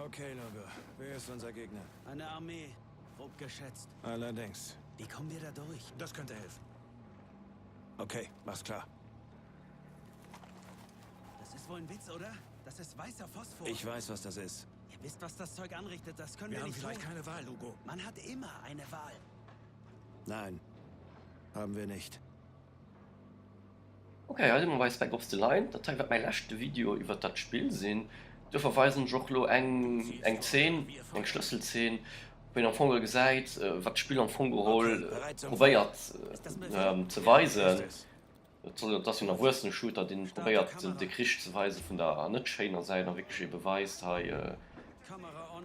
Okay, Lugo. Wer ist unser Gegner? Eine Armee, grob geschätzt. Allerdings. Wie kommen wir da durch? Das könnte helfen. Okay, mach's klar. Das ist wohl ein Witz, oder? Das ist weißer Phosphor. Ich weiß, was das ist. Ihr wisst, was das Zeug anrichtet. Das können Wir wir, haben nicht vielleicht tun. keine Wahl, Lugo. Man hat immer eine Wahl. Nein, haben wir nicht. Ok, hei si mer bei Spec Ops The Line. Dat hei wäert mäi leschte Video iwwert dat Spill sinn. Duerfir weisen ech och elo eng eng Zeen, eng Schlësselzeen, wou een am Fong gesäit, wat d'Spill am Fong geholl probéiert ze weisen. Et soll, et ass jo en erwuessene Shooter, deen probéiert de Krich ze weisen vun der net schéiner Säit a wierklech ebe weist, hei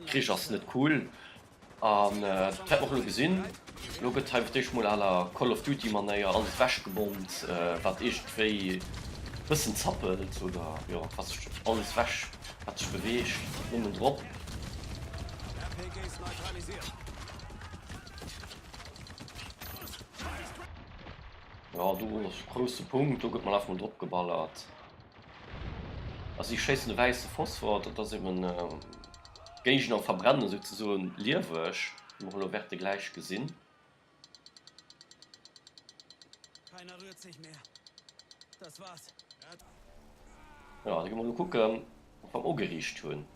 Krich ass net cool. An dat wäert mer och elo gesinn. Elo gëtt hei fir d'éischt mol à la Call of Duty Manéier alles ewechgebommt, wat iergendwéi e bëssen zappelt oder jo wat sech alles ewech, wat sech beweegt, nëmmen drop. Jo do ass e grousse Punkt, do gëtt mol einfach mol drop geballert. A si schéissen de wäisse Phosphor, dat ass eben d'Géigner verbrennen souzesoen lieweg, wéi mer elo wäerte gläich gesinn. Jo, da gi mer elo kucken, wat mer ugeriicht hunn.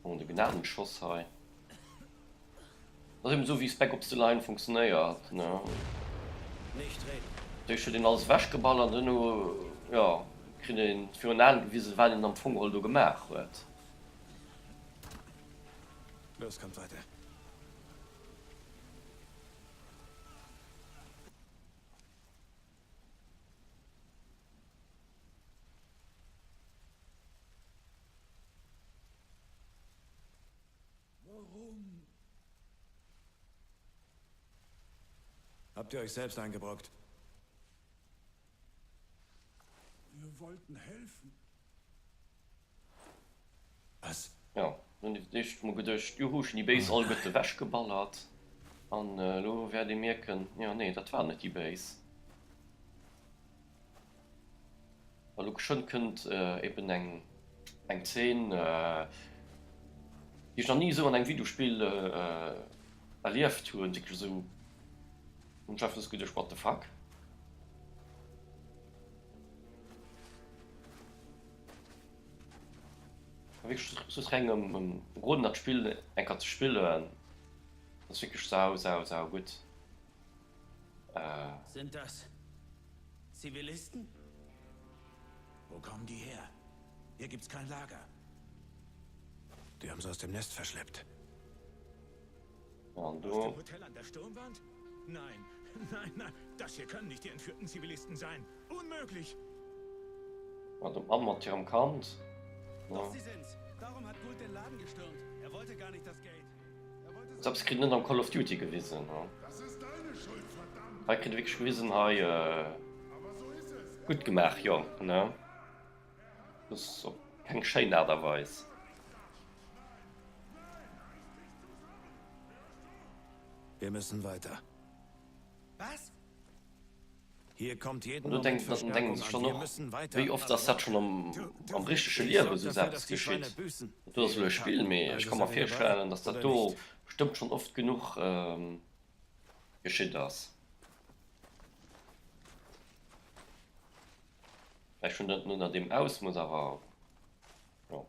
Oh, de Gnadenschoss hei. Dat ass eben esou wéi Spec Ops The Line funktionéiert, ne? D'éischt huet een alles ewechgeballert an duerno, jo, kritt een virun Aen gewisen, wat een am Fong geholl do gemaach huet. Los, kommt weiter. Warum? Habt ihr euch selbst eingebrockt? Wir wollten helfen. Was? Jo, hunn ech d'éischt mol geduecht, juhu, ech hunn déi Béis alleguerte ewechgeballert. An elo wäert ee mierken, jo, nee, dat waren net déi Béis. A lo geschwënn kënnt eben eng eng Zeen, déi ech nach ni esou an engem Videospill erlieft hunn, wierklech esou, hunn ech einfach just geduecht, what the fuck. Wierklech just reng ëm ëm roden dat Spill eng Kéier ze spillen, ass wierklech sau sau sau gutt. Sind das Zivilisten? Wo kommen die her? Hier gibt's kein Lager. Die haben sie aus dem Nest verschleppt. An Aus do. dem Hotel an der Sturmwand? Nein, nein, nein, das hier können nicht die entführten Zivilisten sein. Unmöglich! Mat dem Mann mat hirem Kand. Doch sie sind's. Darum hat Gould den Laden gestürmt. Er wollte gar nicht das Geld. Sou eppes kritt een net am Call of Duty gewisen. Hei kritt ee wierklech gewisen, hei gutt gemaach Jong, ne? Just op keng schéin Aart a Weis. Wir müssen weiter. Was? An do denkt dann denken sech dann och, wéi oft ass dat schonn am am richtege Liewe sou eppes geschitt? Dat do ass elo e Spill, mee ech ka mer virstellen, datt dat do bestëmmt schonn oft genuch geschitt ass. Vläicht schonn net ënner deem Ausmooss, awer jo.